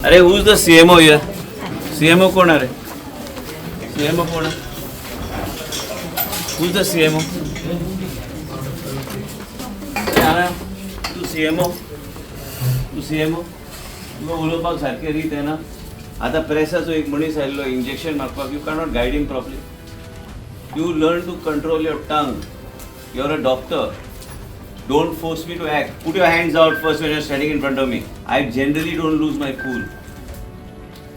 अरे, who's the CMO here? CMO कोण? अरे, सीएमओ कोण? Who's the CMO? तूं सीएमओ? तूं सीएमओ? तुका उलोवपाक सारकें रीत येना. आतां प्रेसाचो एक मनीस आयिल्लो इंजेक्शन मागपाक. You cannot guide him properly. You learn to control your tongue. You are a doctor. Don't force me to act. Put your hands out first when you're standing in front of me. I generally don't lose my cool.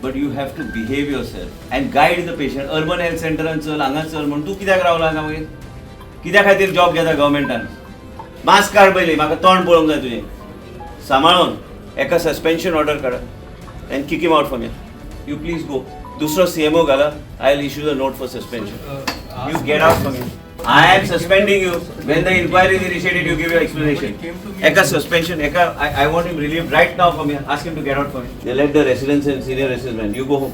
But you have to behave yourself and guide the patient. Urban health सेंटरान चल, हांगा चल म्हण तूं कित्याक रावला हांगा मागीर? कित्या खातीर जॉब घेता गव्हर्मेंटान? मास्क काड पयलीं, म्हाका तोंड पळोवंक जाय तुजें सांबाळून. एका सस्पेन्शन ऑर्डर काडा and kick him out from here. You please go. दुसरो सीएमओ घाला. I will issue the note for suspension. You get out from here. I am suspending you. When the inquiry is initiated, you give your explanation. एका suspension, एका I want him relieved right now from here. Ask him to get out from here. They let the residents and senior residents. You go home.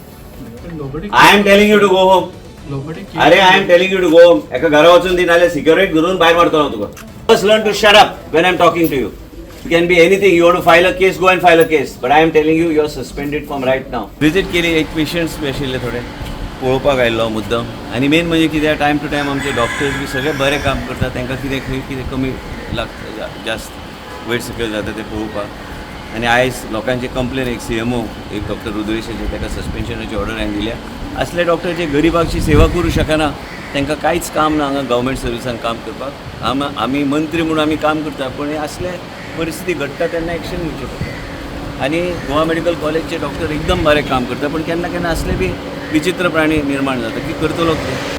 Nobody. I am telling you to go home. Nobody came. अरे, I am telling you to go home. एका घरा वचून दी, नाल्यार security धरून भायर मारतलो हांव तुका. First learn to shut up when I am talking to you. You can be anything. You want to file a case, go and file a case. But I am telling you, you are suspended from right now. Visit केली. एक patients बी आशिल्ले थोडे, पळोवपाक आयिल्लो मुद्दम. आनी main म्हणजे कितें, टायम टू टायम आमचे डॉक्टर्स बी सगळे बरे काम करतात. तांकां कितें खंय कितें कमी लागता, जास्त वयर सकयल जाता तें पळोवपाक. आनी आयज लोकांचे कंप्लेन, एक सीएमओ, एक डॉक्टर रुद्रेशाचे, ताका सस्पेन्शनाची ऑर्डर हांवें दिल्या. असले डॉक्टर जे गरिबांची सेवा करूं शकना, तांकां कांयच काम ना हांगा गव्हर्मेंट सर्विसान काम करपाक. आमी मंत्री म्हणून आमी काम करता, पूण हे असले परिस्थिती घडटा तेन्ना एक्शन घेवचें पडटा. आनी गोवा मेडिकल कॉलेजचे डॉक्टर एकदम बरें काम करता, पूण केन्ना केन्ना असले बी विचित्र प्राणी निर्माण जाता की करतलो कितें.